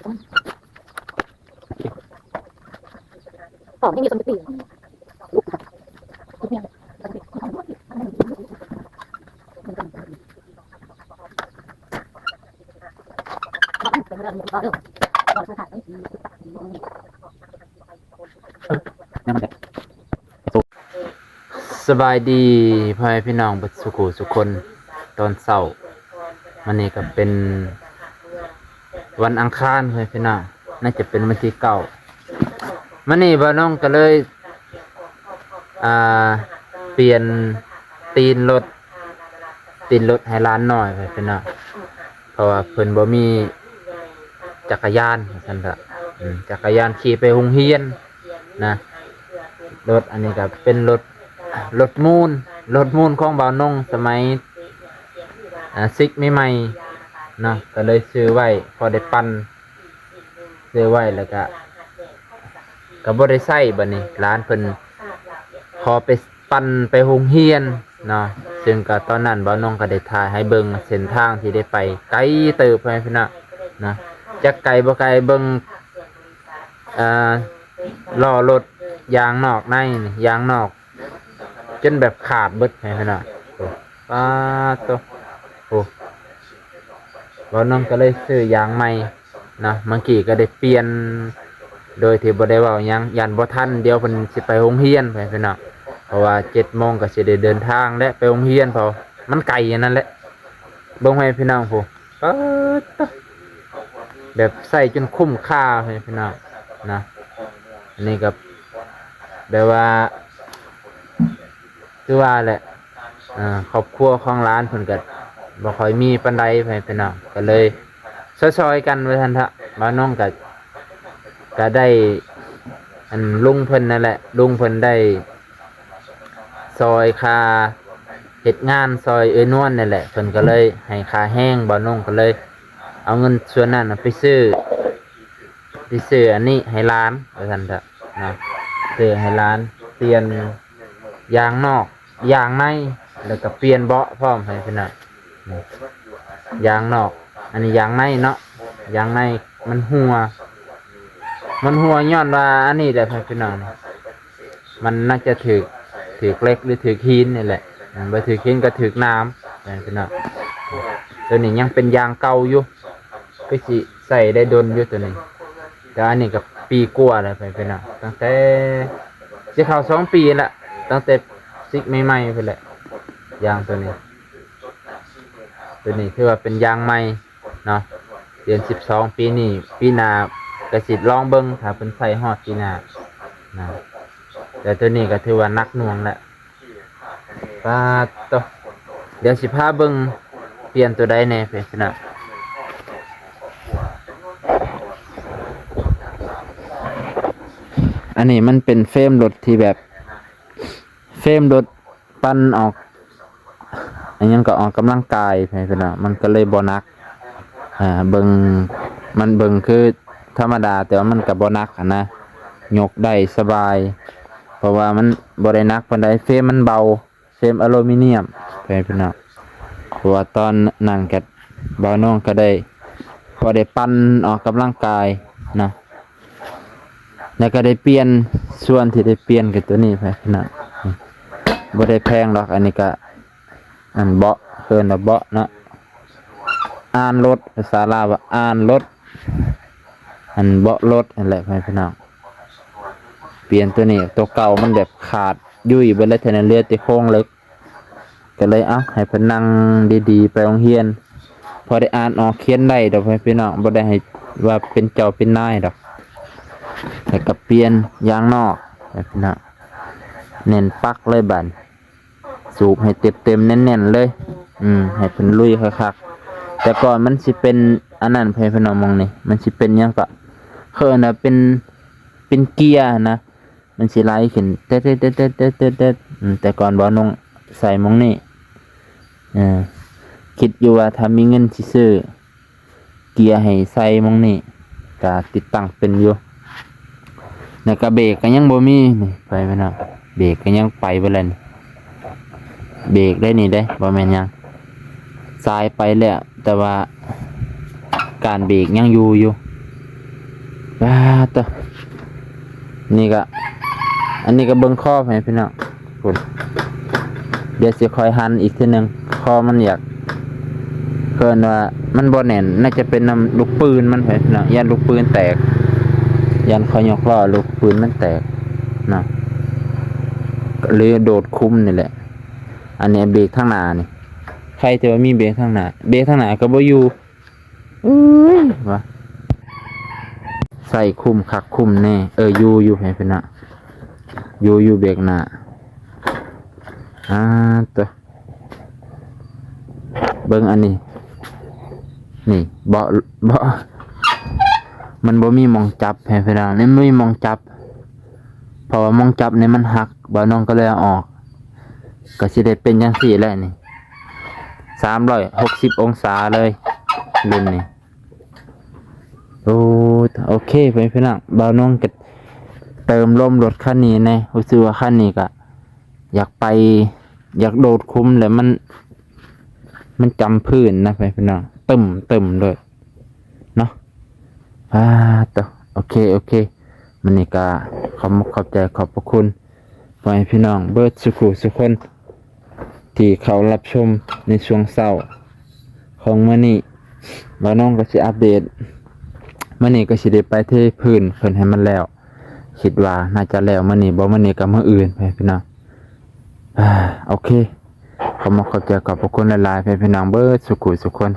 ຫອມແຮງຢູ່ ຊົມຈັກປີ. ສະບາຍດີພໍ່ແມ່ພີ່ນ້ອງເບິດສູ່ຜູ້ສູ່ຄົນ ຕອນເຊົ້າ. ມື້ນີ້ກໍເປັນວັນອັງຄານ ພໍ່ແມ່ພີ່ນ້ອງ. ໜ້າຈະເປັນວັນທີເກົ້າ. ມື້ນີ້ບ່າວນົງກໍເລີຍ ອ່າ ປ່ຽນຕີນລົດ ຕີນລົດໃຫ້ຫຼານນ້ອຍໄປພີ່ນ້ອງ ເພາະວ່າເພິ່ນບໍ່ມີຈັກກະຍານວ່າຊັ້ນເຖາະ. ອືມ ຈັກກະຍານຂີ່ໄປໂຮງຮຽນນະ. ລົດອັນນີ້ກໍເປັນລົດ ລົດມູນ ລົດມູນຂອງບ່າວນົງສະໄໝ ອ່າ ສິກໃໝ່ໆເນາະ ກໍເລີຍຊື້ໄວ້ພໍໄດ້ປັ່ນ ຊື້ໄວ້ແລ້ວກະ ກະບໍ່ໄດ້ໃຊ້. ບັດນີ້ຫຼານເພິ່ນຂໍໄປປັ່ນໄປໂຮງຮຽນເນາະ ຊຶ່ງກະຕອນນັ້ນບ່າວນົງກະໄດ້ຖ່າຍໃຫ້ເບິ່ງເສັ້ນທາງທີ່ໄດ້ໄປ ໄກເຕີບ ພໍ່ແມ່ພີ່ນ້ອງເນາະ. ຈັກໄກບໍ່ໄກ ເບິ່ງ ເອີ ລໍ້ລົດ ຢາງນອກໃນນີ້ ຢາງນອກ ຈົນແບບຂາດເບິດໃຫ້ເພິ່ນນະ. ໂອ້ ປາດໂຕ ໂອ້ ບ່າວນົງກໍເລີຍຊື້ຢາງໃໝ່ເນາະ. ເມື່ອກີ້ກໍໄດ້ປ່ຽນໂດຍທີ່ບໍ່ໄດ້ເວົ້າຫຍັງ ຢ້ານບໍ່ທັນ ດຽວເພິ່ນຊິໄປໂຮງຮຽນ ໃຫ້ເພິ່ນເນາະ ເພາະວ່າເຈັດໂມງກໍຊິໄດ້ເດີນທາງແຫຼະ ໄປໂຮງຮຽນ ເພາະມັນໄກອັນນັ້ນແຫຼະ. ເບິ່ງໃຫ້ພີ່ນ້ອງຜູ້ ປາດໂຕ ແບບໃຊ້ຈົນຄຸ້ມຄ່າໃຫ້ພີ່ນ້ອງນະ. ອັນນີ້ກໍແບບວ່າ ຄືວ່າແຫຼະ ເອີ ຄອບຄົວຂອງຫຼານເພິ່ນກໍບໍ່ຄ່ອຍມີປານໃດ ພໍ່ແມ່ພີ່ນ້ອງ ກໍເລີຍຊ່ອຍໆກັນວ່າຊັ້ນເຖາະ. ບ່າວນົງກໍ ກໍໄດ້ ອັນ ລຸງເພິ່ນນັ້ນແຫຼະ ລຸງເພິ່ນໄດ້ຊ່ອຍຄ່າເຮັດງານ ຊ່ອຍເອື້ອຍນວນນັ້ນແຫຼະ ເພິ່ນກໍເລີຍໃຫ້ຄ່າແຮງ. ບ່າວນົງກໍເລີຍເອົາເງິນສ່ວນນັ້ນນະໄປຊື້ ໄປຊື້ອັນນີ້ໃຫ້ຫຼານວ່າຊັ້ນເຖາະເນາະ ຊື້ໃຫ້ຫຼານ ປ່ຽນຢາງນອກ ຢາງໃນ ແລ້ວກໍປ່ຽນເບາະພ້ອມໃຫ້ພີ່ນ້ອງ. ນີ້ ຢາງນອກ ອັນນີ້ຢາງໃນເນາະ ຢາງໃນມັນຮົ່ວ ມັນຮົ່ວຍ້ອນວ່າອັນນີ້ແຫຼະ ພີ່ນ້ອງ ມັນໜ້າຈະຖືກ ຖືກເຫຼັກ ຫຼື ຖືກຫີນນີ້ແຫຼະ. ອືມ ບໍ່ຖືກຫີນກໍຖືກນ້ຳ ພີ່ນ້ອງ. ໂຕນີ້ຍັງເປັນຢາງເກົ່າຢູ່ ຄືຊິໃຊ້ໄດ້ດົນຢູ່ໂຕນີ້ ແຕ່ອັນນີ້ກໍປີກວ່າແລ້ວ ພີ່ນ້ອງ ຕັ້ງແຕ່ຊິເຂົ້າສອງປີແລ້ວ ຕັ້ງແຕ່ສິກໃໝ່ໆພຸ້ນແຫຼະ ຢາງໂຕນີ້. ໂຕນີ້ຖືວ່າເປັນຢາງໃໝ່ເນາະ ເດືອນສິບສອງປີນີ້ ປີໜ້າກໍຊິລອງເບິ່ງ ຖ້າເພິ່ນໃຊ້ຮອດປີໜ້ານະ. ແຕ່ໂຕນີ້ກໍຖືວ່າໜັກໜ່ວງແລ້ວ ປາດໂຕ. ດຽວຊິພາເບິ່ງປ່ຽນໂຕໃດແດ່ ພີ່ນ້ອງ. ອັນນີ້ມັນເປັນເຟຣມລົດທີ່ແບບ ເຟຣມລົດປັ່ນອອກ ອັນຫຍັງກໍອອກກຳລັງກາຍ ພີ່ນ້ອງ ມັນກໍເລີຍບໍ່ໜັກ. ອ່າ ເບິ່ງ ມັນເບິ່ງຄືທຳມະດາ ແຕ່ວ່າມັນກໍບໍ່ໜັກຫັ້ນນະ ຍົກໄດ້ສະບາຍ ເພາະວ່າມັນບໍ່ໄດ້ໜັກປານໃດ ເຟຣມມັນເບົາ ເຟຣມອາລູມີນຽມ ພີ່ນ້ອງ. ເພາະວ່າຕອນນັ້ນກໍ ບ່າວນົງກໍໄດ້ ພໍໄດ້ປັ່ນອອກກຳລັງກາຍເນາະ ແລ້ວກໍໄດ້ປ່ຽນ ສ່ວນທີ່ໄດ້ປ່ຽນກໍຕົວນີ້ ພີ່ນ້ອງ. ບໍ່ໄດ້ແພງດອກ ອັນນີ້ກໍ ອັນເບາະ ເອີ້ນວ່າເບາະເນາະ ອ່ານລົດ ພາສາລາວວ່າອ່ານລົດ ອັນເບາະລົດຫັ້ນແຫຼະ ພີ່ນ້ອງ. ປ່ຽນຕົວນີ້ ຕົວເກົ່າມັນແບບຂາດຫຍຸ້ຍເບິດແລ້ວ ເທື່ອນັ້ນເຫຼືອແຕ່ໂຄງເຫຼັກ ກໍເລີຍເອົາໃຫ້ເພິ່ນນັ່ງດີໆໄປໂຮງຮຽນ ພໍໄດ້ອ່ານອອກຂຽນໄດ້ດອກ ພີ່ນ້ອງ ບໍ່ໄດ້ໃຫ້ວ່າເປັນເຈົ້າເປັນນາຍດອກ. ແລ້ວກໍປ່ຽນຢາງນອກ ພີ່ນ້ອງ ແໜ້ນປັກເລີຍບາດ ສູບໃຫ້ເຕັມໆແໜ້ນໆເລີຍ ອືມ ໃຫ້ເພິ່ນລຸຍຄັກໆ. ແຕ່ກ່ອນມັນຊິເປັນອັນນັ້ນ ພີ່ນ້ອງ ໝ່ອງນີ້ ມັນຊິເປັນຫຍັງກະ ເຂົາເອີ້ນວ່າເປັນ ເປັນເກຍຫັ້ນນະ ມັນຊິໄຫຼຂຶ້ນແຕດໆໆໆ ອືມ ແຕ່ກ່ອນບ່າວນົງໃສ່ໝ່ອງນີ້ ເອີ ຄິດຢູ່ວ່າຖ້າມີເງິນຊິຊື້ເກຍໃຫ້ໃສ່ໝ່ອງນີ້ ກະຕິດຕັ້ງເປັນຢູ່. ແລ້ວກະເບຣກກະຍັງບໍ່ມີນີ້ ໄປພີ່ນ້ອງ ເບຣກກະຍັງໄປເບິດແລ້ວນີ້ ເບຣກໄດ້ນີ້ເດ້ ບໍ່ແມ່ນຫຍັງ ສາຍໄປແລ້ວ ແຕ່ວ່າການເບຣກຍັງຢູ່ຢູ່ ອ່າ ໂຕ ນີ້ກະ ອັນນີ້ກະເບິ່ງຄໍໃຫ້ພີ່ນ້ອງ ພຸ້ນ ດຽວຊິຄ່ອຍຫັນອີກເທື່ອໜຶ່ງ ຄໍມັນຢາກ ເອີ້ນວ່າມັນບໍ່ແໜ້ນ ໜ້າຈະເປັນນຳລູກປືນມັນ ພີ່ນ້ອງ ຢ້ານລູກປືນແຕກ ຢ້ານເຂົາຍົກລໍ້ລູກປືນມັນແຕກເນາະ ຫຼືໂດດຄຸມນີ້ແຫຼະ. ອັນນີ້ເບຣກທາງໜ້ານີ້ ໃຄແຕ່ວ່າມີເບຣກທາງໜ້າ ເບຣກທາງໜ້າກະບໍ່ຢູ່ ເອີຍ ວ່າ ໃສ່ຄຸມຄັກຄຸມແນ່ ເອີ ຢູ່ ຢູ່ ໃຫ້ເພິ່ນນະ ຢູ່ ຢູ່ເບຣກໜ້າ ອ່າ ໂຕ ເບິ່ງອັນນີ້ ນີ້ ເບາະ ເບາະ ມັນບໍ່ມີໝ່ອງຈັບ ໃຫ້ເພິ່ນນະ ມັນບໍ່ມີໝ່ອງຈັບ ເພາະວ່າໝ່ອງຈັບນີ້ມັນຫັກ ບ່າວນ້ອງກະເລີຍເອົາອອກ ກະຊິໄດ້ເປັນຈັ່ງຊີ້ແຫຼະນີ້ ສາມຮ້ອຍຫົກສິບອົງສາເລີຍ ລຸ້ນນີ້. ໂອ້ ໂອເຄ ພໍ່ແມ່ພີ່ນ້ອງ ບ່າວນ້ອງກະເຕີມລົມລົດຄັນນີ້ແນ່ ຮູ້ສຶກວ່າຄັນນີ້ກະຢາກໄປ ຢາກໂດດຄຸມແຫຼະ ມັນ ມັນຈຳພື້ນນະ ພໍ່ແມ່ພີ່ນ້ອງ ຕຶ້ມໆ ໂລດເນາະ ອ່າ ໂຕ ໂອເຄ ໂອເຄ ມື້ນີ້ກະຂອບມຸກຂອບໃຈ ຂອບພະຄຸນ ພໍ່ແມ່ພີ່ນ້ອງເບິດສູ່ຜູ້ສູ່ຄົນ ທີ່ເຂົ້າຮັບຊົມໃນຊ່ວງເຊົ້າຂອງມື້ນີ້ ບ່າວນ້ອງກະຊິອັບເດດ ມື້ນີ້ກະຊິໄດ້ໄປເທພື້ນເພິ່ນໃຫ້ມັນແລ້ວ ຄິດວ່າໜ້າຈະແລ້ວມື້ນີ້ ບໍ່ມື້ນີ້ກະມື້ອື່ນ ພີ່ນ້ອງ ໂອເຄ ຂອບມຸກຂອບໃຈ ຂອບພະຄຸນຫຼາຍໆ ພີ່ນ້ອງເບິດສູ່ຜູ້ສູ່ຄົນ.